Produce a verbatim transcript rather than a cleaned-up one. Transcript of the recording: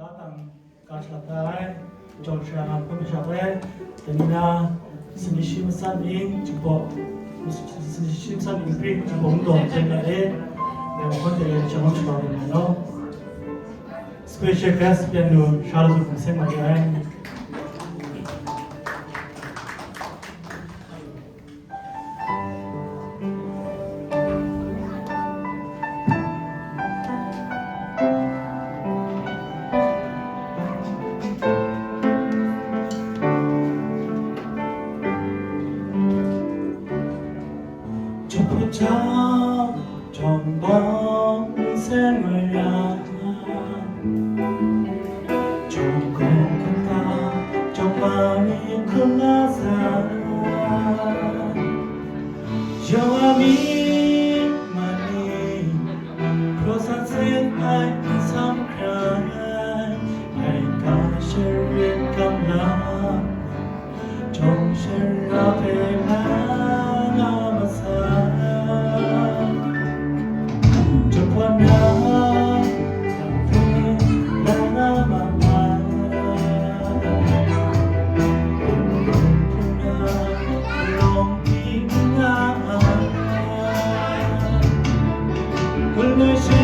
Tang ka shalap da ai, jawng shara nga hpun shak ai, dai ni na, sani shi matsan ning, jingbaw, sani shi matsan ning pri, jingbaw mungdaw jen ai, dai hpun de, jawng shara nga ai no. Special guest, piano, Charles Hussein Maria. Jawng bawng nsen woi ra, jawng kawng kata, jawng bang ni hkrum nga sa. Yawng a mi, ma ni, hpraw sa seng ai nsam hkrai, ai ga sharit gamla, jawng shara hpe la nga masa. Jawng hkawm na, hpe la nga ma ma. Hkrum na, long ting nga ai. Hkrum na she,